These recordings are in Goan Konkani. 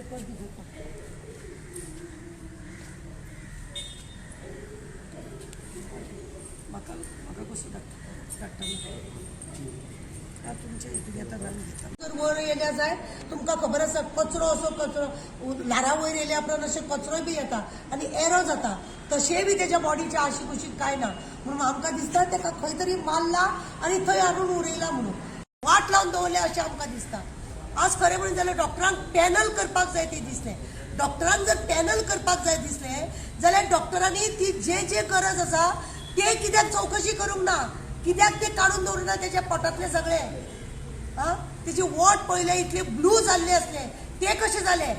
पेपर बी घेता. म्हाका म्हाका कसो धाडटा धाडटा तुमच्या हितून येता जाल्यार घेता. जर वयर येयल्या जाय तुमकां खबर आसा, कचरो असो कचरो ल्हारां वयर येयल्या उपरांत अशें कचरोय बी येता आनी एरो जाता. तशेंय बी तेज्या बॉडीच्या आशी कुशीक कांय ना. म्हणून आमकां दिसता तेका खंय तरी मारला आनी थंय हाडून उडयला म्हणून वाट लावन दवरल्या अशें आमकां दिसता. आज खरें म्हणून जाल्यार डॉक्टरांक पॅनल करपाक जाय ते दिसलें. डॉक्टरांक जर पॅनल करपाक जाय दिसलें जाल्यार डॉक्टरांनी ती जे जे गरज आसा ते कित्याक चवकशी करूंक ना? कित्याक ते काडून दवरूना तेच्या पोटांतले सगळे? आं, तेजी वोट पळयले, इतले ब्लू जाल्ले आसले. ते कशे जाले?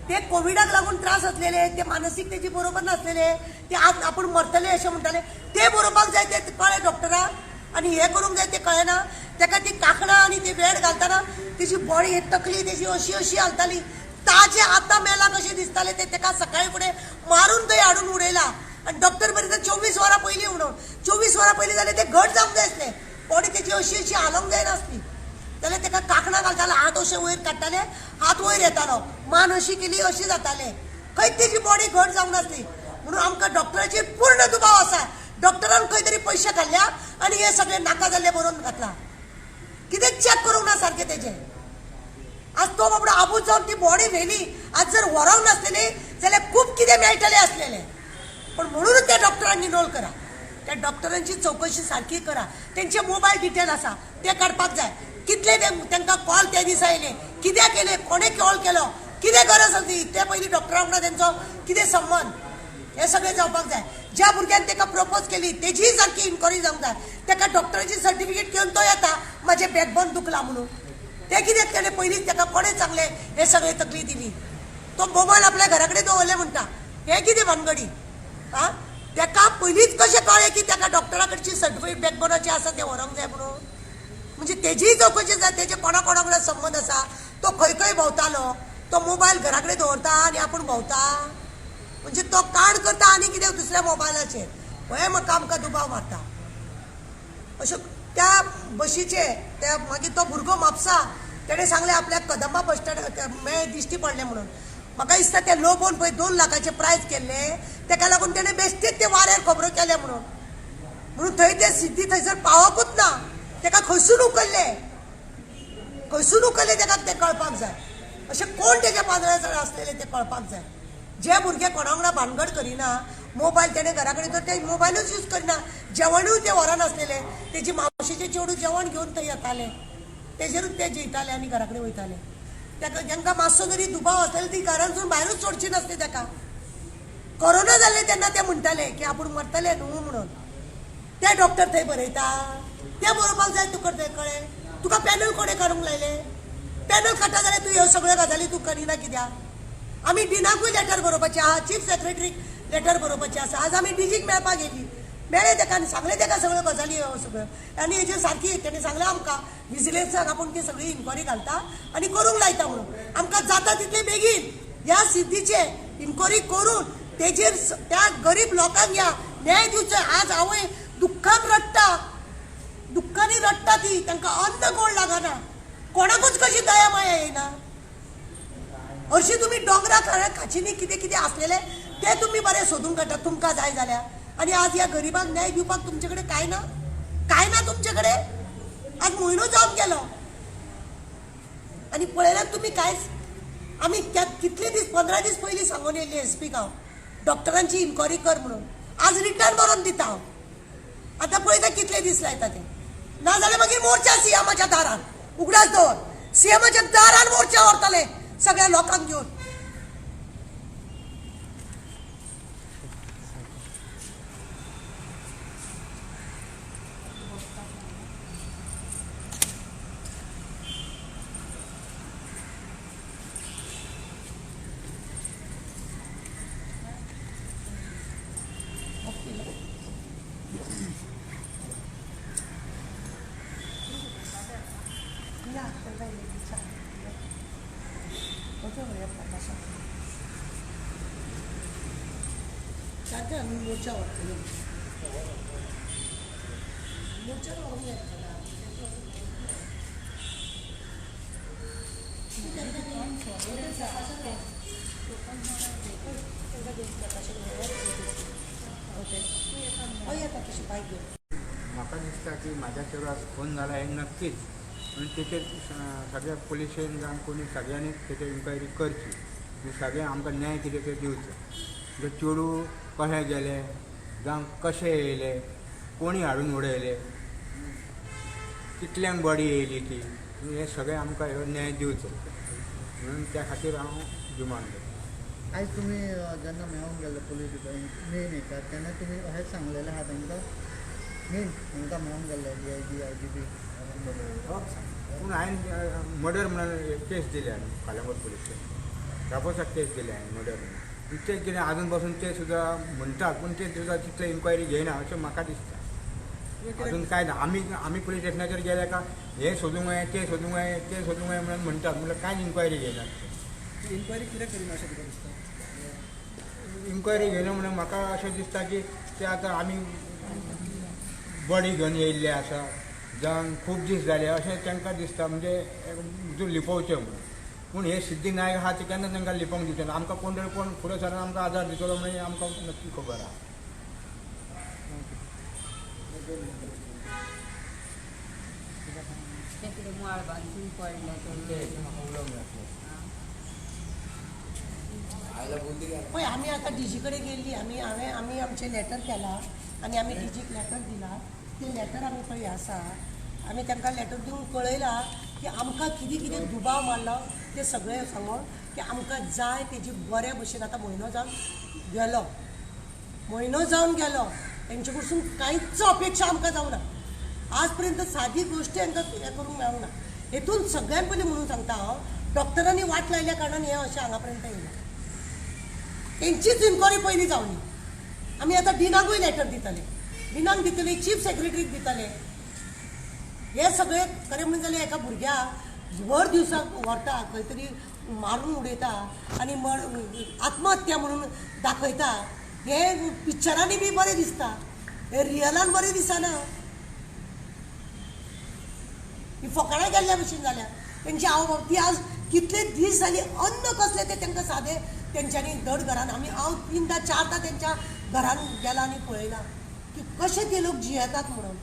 ते कोविडाक लागून त्रास आसलेले, ते मानसीक तेजी बरोबर नासलेले, ते आज आपूण मरतले अशें म्हणटाले, ते बरोवपाक जाय ते कळ्ळें डॉक्टराक आनी हे करूंक जाय ते कळ्ळें ना. तेका ती कांकणां आनी ती वेड घालतना तेजी बॉडी, तकली तेजी अशी अशी हालताली. ताजे आतां मेला कशें दिसताले ते. तेका सकाळी फुडें मारून थंय हाडून उडयला आनी डॉक्टर बरें 24 वरां पयलीं म्हणून. 24 वरां पयलीं जाल्यार ते घट जावंक जाय आसलें. बॉडी तेजी अशी अशी हालोवंक जायनासली. जाल्यार तेका कांकणां घालताले, हात अशे वयर काडटाले, हात वयर येतालो, मान अशी केली अशी जाताले. खंयच तेजी बॉडी घट जावंक नासली. म्हणून आमकां डॉक्टराचेर पूर्ण दुबाव आसा. डॉक्टरान खंय तरी पयशे खाल्ल्या आनी हे सगळे नाका जाल्ले बरोवन घातला. कितें चॅक करूंक ना सारकें तेजें. आज तो बाबडो आबूज जावन ती बॉडी व्हेली. आज जर व्हरोंक नासलेली जाल्यार खूब कितें मेळटलें आसलेलें. पण म्हणूनच त्या डॉक्टरांनी रोल करा, त्या डॉक्टरांची चवकशी सारकी करा. तेंचे मोबायल डिटेल आसा ते काडपाक जाय. कितले ते तांकां कॉल त्या दिसा येयले, कित्याक येयले, कोणे कॉल केलो, कितें गरज आसली ते पयलीं, डॉक्टरा वांगडा तेंचो कितें संबंद, हे सगळें जावपाक जाय. ज्या भुरग्यान ताका प्रपोज केली तेजीय सारकी इन्क्वायरी जावंक जाय. ताका डॉक्टराची सर्टिफिकेट घेवन तो येता, म्हाजें बॅकबोन दुखला म्हणून. ते कितें केलें पयलींच? ताका कोणें सांगलें हे सगळें तकली दिली? तो मोबायल आपल्या घरा कडेन दवरले म्हणटा, हे कितें भानगडी? आं, ताका पयलींच कशें कळ्ळें की ताका डॉक्टरा कडची सर्टिफिकेट बॅकबोनाची आसा तें व्हरूंक जाय म्हणून? म्हणजे तेजीय चवकशी जाय. तेजे कोणा कोणा कडेन संबंद आसा, तो खंय खंय भोंवतालो, तो मोबायल घरा कडेन दवरता आनी आपूण भोंवता, म्हणजे तो काड करता आनी कितें दुसऱ्या मोबायलाचेर, हें म्हाका आमकां दुबाव मारता. अश्यो त्या बशीचे त्या मागीर तो भुरगो म्हापसा, तेणें सांगलें आपल्याक कदंबा बस स्टँड मेळ दिश्टी पडलें म्हणून. म्हाका दिसता ते लोबोन पळय 2 लाखाचे प्रायज केल्ले, तेका लागून तेणें बेश्टेच ते वाऱ्यार खबरो केले म्हणून. म्हणून थंय ते सिद्धी थंयसर पावकूच ना. तेका खंयसून उखल्ले, खंयसून उखल्ले तेका तें कळपाक जाय. अशें कोण तेज्या पांदळ्या आसलेले ते कळपाक जाय. जे भुरगे कोणा वांगडा भानगड करिना, मोबायल तेणें घरा कडेन तर ते मोबायलूच यूज करिना, जेवणूय ते व्हरनासलेले. तेजी मावशेचे चेडूं जेवण घेवन थंय येताले, तेजेरूच ते जेयताले आनी घरा कडेन वयताले. ताका तांकां मातसो जरी दुबाव आसलेलो, ती घरांतसून भायरूच सोडची नासली ताका. कोरोना जाल्ले तेन्ना ते म्हणटाले की आपूण मरतले न्हू म्हणून. ते डॉक्टर थंय बरयता ते बरोवपाक जाय. तुका तें कळ्ळें? तुका पॅनल कोणें काडूंक लायलें? पॅनल काडटा जाल्यार तूं ह्यो सगळ्यो गजाली तूं करिना कित्याक? आमी डिनाकूय लेटर बरोवपाचें आहा, चीफ सेक्रेटरीक लेटर बरोवपाचें आसा. आज आमी डीजीक मेळपाक गेली, मेळ्ळे ताका आनी सांगलें ताका सगळ्यो गजाली ह्यो सगळ्यो. आनी हेजेर सारकी तेणें सांगलें आमकां विजिलन्साक आपूण ती सगळी इन्क्वायरी घालता आनी करूंक लायता म्हणून. आमकां जाता तितले बेगीन ह्या सिद्धीचे इन्क्वायरी करून तेजेर त्या गरीब लोकांक ह्या न्याय दिवचो. आज आवय दुख्खान रडटा, दुख्खानी रडटा ती. तांकां अन्न गोड लागना. कोणाकूच कशी दया माया येयना? हरशीं तुमी दोंगरा खाचींनी कितें कितें आसलेले ते तुमी बरें सोदून काडटा तुमकां जाय जाल्यार, आनी आज ह्या गरिबांक न्याय दिवपाक तुमचे कडेन कांय ना? कांय ना तुमचे कडेन? आज म्हयनो जावन गेलो आनी पळयल्यार तुमी कांयच. आमी त्या कितले दीस, 15 दीस पयलीं सांगून येयल्ली एस पीक हांव, डॉक्टरांची इन्क्वायरी कर म्हणून. आज रिटर्न बरोवन दिता हांव. आतां पळयता कितले दीस लायता ते. ना जाल्यार मागीर मोर्चा सीएमाच्या दारान. उगडास दवर, सीएमाच्या दारान मोर्चा व्हरतले सगळ्या लोकांक घेवन. या, सारकें आमी मोर्चा व्हरतले, मोर्चार व्हरूंक जाय. हय येता तशी बायक घेवन. म्हाका दिसता की म्हाज्या चेडवाक खून जाला हें नक्कीच, पूण तेचेर सगळ्या पुलिशेन जावं कोणी सगळ्यांनी तेचेर इन्क्वायरी करची आनी सगळें आमकां न्याय कितें तें दिवचो. म्हणजे चेडूं कशें गेलें जावं कशें येयलें, कोणी हाडून उडयलें, कितल्यांक बॉडी येयली ती, हें सगळें आमकां ह्यो न्याय दिवचो म्हणून त्या खातीर हांव डिमांड करता. आयज तुमी जेन्ना मेळोंक गेल्ले पुलीस डिपार्टमेंट मेन हेका तेन्ना तुमी अशेंच सांगलेलें आहा तांकां, मेन तांकां मेळोंक गेल्ले DIG IGP? पूण हांवें मर्डर म्हणून केस दिल्या न्हू कालंगूट पुलीस स्टेशन रापोसाक केस दिल्या हांवें मर्डर म्हणून. पूण ते कितें आजून पासून ते सुद्दां म्हणटात, पूण ते सुद्दां तितले इन्क्वायरी घेयना अशें म्हाका दिसता. अजून कांय ना. आमी आमी पुलीस स्टेशनाचेर गेले का हें सोदूंक जाय तें सोदूंक जाय तें सोदूंक जाय म्हणून म्हणटात, म्हणल्यार कांयच इन्क्वायरी घेयनात. इन्क्वायरी कित्याक करिना अशें तुका दिसता? इन्क्वायरी घेयना म्हणून म्हाका अशें दिसता की ते आतां आमी बॉडी घेवन येयल्ले आसा जावन खूब दीस जाले अशें तांकां दिसता, म्हणजे तूं लिपोवचें म्हणून. पूण हे सिद्धी नायक आहा ते केन्ना तांकां लिपोवंक दिवचे ना. आमकां कोण तरी कोण फुडें सरून आमकां आदार दितलो म्हणून आमकां नक्की खबर आहा. तें कितें माळ बांदून पडलें ते म्हाका उलोवंक जातलें. पळय आमी आतां डीजी कडेन गेल्ली, आमी हांवें आमी आमचें लेटर केलां आनी आमी डीजीक लेटर दिलां. तें लेटर आमी पळय आसा, आमी तांकां लेटर दिवन कळयलां की आमकां कितें कितें दुबाव मारला तें सगळें सांगून की आमकां जाय तेजी बऱ्या भशेन. आतां म्हयनो जावन गेलो, म्हयनो जावन गेलो, तेंचे कडसून कांयच अपेक्षा आमकां जावना. आज पर्यंत सादी गोश्ट हांकां हें करूंक मेळूंक ना. हेतून सगळ्यान पयलीं म्हणून सांगता हांव, डॉक्टरांनी वाट लायल्या कारणान हें अशें हांगा पर्यंत येयलां. तेंचीच इन्क्वायरी पयलीं जावनी. आमी आतां डिनाकूय लेटर दितले, डिनाक दितले, चीफ सेक्रेटरीक दितले. हे सगळें खरें म्हणून जाल्यार एका भुरग्याक भर दिवसाक व्हरता, खंय तरी मारून उडयता आनी आत्महत्या म्हणून दाखयता. हें पिक्चरांनी बी बरें दिसता, हें रियलान बरें दिसना. ही फकाणां केल्ल्या भशेन जाल्या तेंची आवय बापूय. ती आज कितले दीस जाली अन्न कसलें तें तांकां सादें तेंच्यांनी धड घरान. आमी हांव 3दा 4दा तेंच्या घरान गेलां आनी पळयलां की कशें ते लोक जियेतात म्हणून.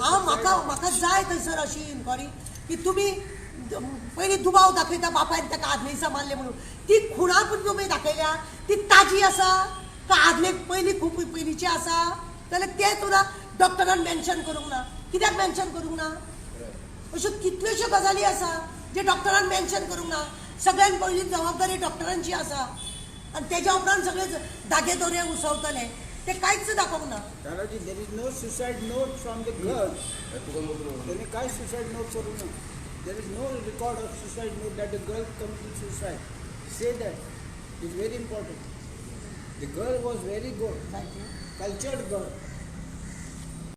हांव म्हाका म्हाका जाय थंयसर अशी इन्क्वायरी की तुमी पयलीं दुबाव दाखयता बापायन ताका आदले दिसा मारलें म्हणून, ती खुणां पूण तुमी दाखयल्या ती ताजी आसा का आदले पयलीं खूब पयलींची आसा जाल्यार तें सुद्दां डॉक्टरान मेन्शन करूंक ना. कित्याक मेन्शन करूंक ना? अश्यो कितल्योश्यो गजाली आसा जे डॉक्टरान मेन्शन करूंक ना. सगळ्यान पयली जबाबदारी डॉक्टरांची आसा आनी तेज्या उपरांत सगळे धागे दोरे उसवतले, ते कांयच दाखोवंक ना. Dadaji, there is no suicide note from the girl. त्याने काय सुसाईड नोट करू ना. There is no record of suicide note that the girl committed suicide. Say that is very important. The girl was very good, cultured girl.